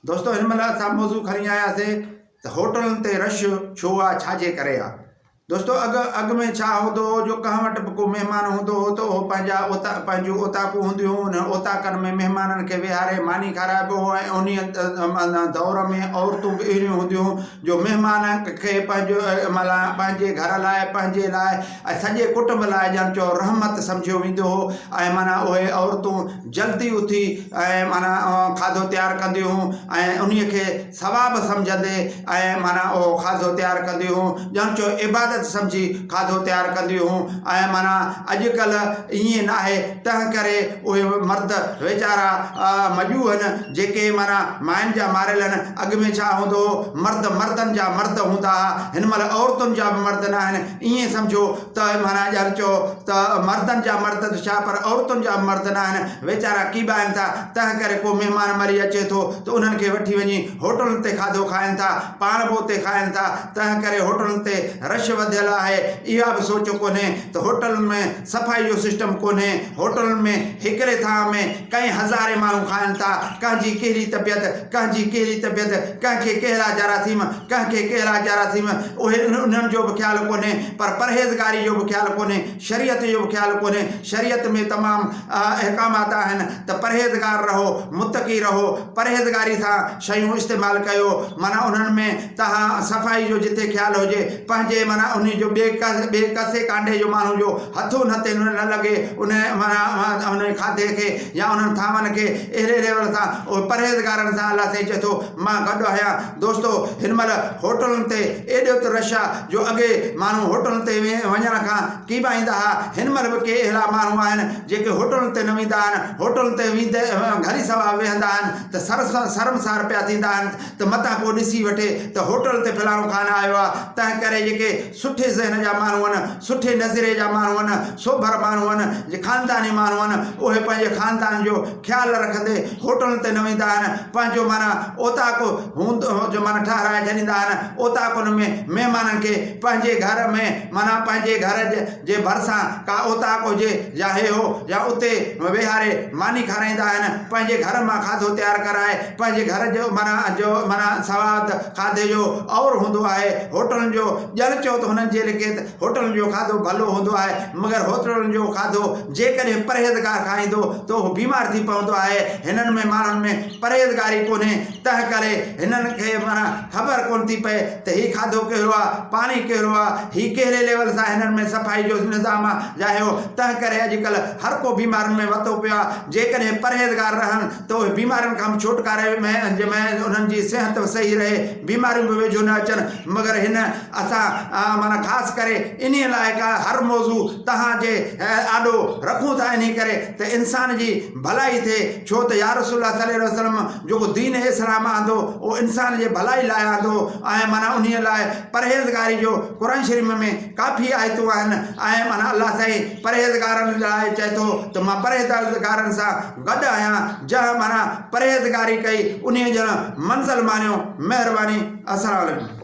دوستو هن مهل اسان موضوع کڻي آياسي ته هوٽلن تي رش ڇو آ ڇا جي ڪري آ دوستو اڳ اڳ ۾ ڇا هوندو هو جو ڪنهن وٽ به ڪو مهمان هوندو هو ته اهو پنهنجا اوتا پنهنجون اوطاقون هونديون هيون انهن اوطاقن ۾ مهمانن کي ويهاري ماني کارائبو هو ۽ انهي دور ۾ عورتون به اهڙيون هونديون هيون جو مهمان کي پنهنجو معنيٰ پنهنجي گهر لاء پنهنجي لاء ۽ سڄي ڪٽنب لاء ڄڻ چئو رحمت سمجهيو ويندو هو ۽ معنيٰ اهي عورتون جلدي اٿي ۽ معنيٰ کاڌو تيار ڪنديون هيون ۽ انهي کي ثواب سمجهندي ۽ معنيٰ اهو کاڌو تيار ڪنديون هيون، ڄڻ چئو عبادت سمجهي کاڌو تيار ڪنديون هيون ۽ معنيٰ اڄڪلهه ائين ناهي، تنهن ڪري اهي مرد ويچارا مجوهن جيڪي معنيٰ ماين جا ماريل آهن، اڳ ۾ ڇا هوندو هو مرد مردن جا مرد هوندا ها، هن مهل عورتن جا به مرد ناهن، ائين سمجهو ته معنيٰ ڄڻ چئو ته مردن جا مرد ته ڇا پر عورتن جا به مرد ناهن، ويچارا ڪيٻائن ٿا، تنهن ڪري ڪو مهمان مري اچي ٿو ته انهن کي وٺي وڃي هوٽلن تي کاڌو کائن ٿا، پاڻ به اتي کائن ٿا، تنهن ڪري هوٽلن تي رش وڌيل آهي، اها به سوچ ڪونهي ته هوٽلن ۾ صفائي جو سسٽم ڪونهي، هوٽلن ۾ هڪڙي ٿانء ۾ ڪئين هزارين ماڻهو کائن ٿا، ڪنهن جي ڪهڙي طبيعت، ڪنهن جي ڪهڙي طبيعت، ڪنهن کي ڪهڙا جراثيم، ڪنهن کي ڪهڙا جراثيم، اهي انهن جو به خيال ڪونهي، پر پرهيزگاري جو به خيال ڪونهي، شريعت جو به خيال ڪونهي، شريعت ۾ تمام احڪامات آهن ته پرهيزگار رهو، متقي رهو، پرهيزگاري سان شيون استعمال ڪيو، معنيٰ انهن ۾ توهان صفائي جو جتي خيال هجي، پنهنجي معنيٰ انهي جو ٻئي ٻئي ڪسي ڪانڊي جو ماڻهو جو هٿ ان تي نه لڳي، ان معنيٰ انهي کاڌي کي يا انهن ٿانون کي اهڙي ليول سان اهي پرهيزگارن سان الله سائين چئي ٿو مان گڏ آهيان. دوستو هن مهل هوٽلن تي ايڏو ته رش آ جو اڳي ماڻهو هوٽلن تي وڃڻ کان ڪيٻائيندا ها، هن مهل به ڪي اهڙا ماڻهو آهن جيڪي هوٽلن تي نه ويندا آهن، هوٽلن تي ويندي گهڙي سوا ويهندا آهن ته شرمسار پيا ٿيندا آهن ته متان ڪو ڏسي وٺي ته هوٽل تي فلاڻو خان آيو آ، تنهن ڪري جيڪي سٺي ذهن جا ماڻهو آهن، سٺي نظريي جا ماڻهو آهن، سوڀر ماڻهو آهن، جي خانداني ماڻهو آهن، اهي پنهنجي خاندان جو خيال رکندي هوٽلن تي نه ويندا آهن، پنهنجو معنيٰ اوطاق هوند جو معنيٰ ٺهرائي ڇڏيندا آهن، اوطاقن ۾ مهمانن کي پنهنجي گهر ۾ معنيٰ پنهنجي گهر جي ڀرسان ڪا اوطاق هجي يا هي هو يا اتي ويهاري ماني کارائيندا آهن، پنهنجي گهر مان کاڌو تيار ڪرائي پنهنجي گهر جو معنيٰ جو معنيٰ سواد کاڌي جو اور هوندو آهي، هوٽلن جو ڄڻ چئو ته هنن جي ليکي ته هوٽلن جو کاڌو ڀلو هوندو آهي، مگر هوٽلن جو کاڌو جيڪڏهن پرهيزگار کائيندو ته اهو بيمار ٿي پوندو آهي، هنن ۾ ماڻهن ۾ پرهيزگاري ڪونهي، تنهن ڪري هنن کي معنيٰ خبر ڪونه ٿي پئي ته هي کاڌو ڪهڙو آ، پاڻي ڪهڙو آ، هي ڪهڙي ليول سان هنن ۾ صفائي جو نظام آ يا هيو، تنهن ڪري اڄڪلهه هر ڪو بيمارين ۾ وتو پيو آ، جيڪڏهن پرهيزگار رهن ته اهي بيمارين کان به ڇوٽڪاري ۾ انهن جي صحت به صحيح رهي، بيماريون به ويجهو نه اچن، مگر هن اسان معنيٰ خاص ڪري انهيء لاء ڪا هر موضوع توهان جي آڏو رکون ٿا انهيء ڪري ته انسان جي ڀلائي ٿئي ڇو ته يارسول الله صلي الله عليه وسلم جيڪو دين اسلام آندو اهو انسان جي ڀلائي لاء آندو ۽ معنيٰ انهيء لاء پرهيزگاري جو قرآن شريف ۾ ڪافي آيتون آهن ۽ معنيٰ الله سائين پرهيزگارن لاء چئي ٿو ته مان پرهيزگارن سان گڏ آهيان جنهن معنيٰ پرهيزگاري ڪئي انهيء ڄڻ منزل ماڻيو مهرباني السلام عليڪم.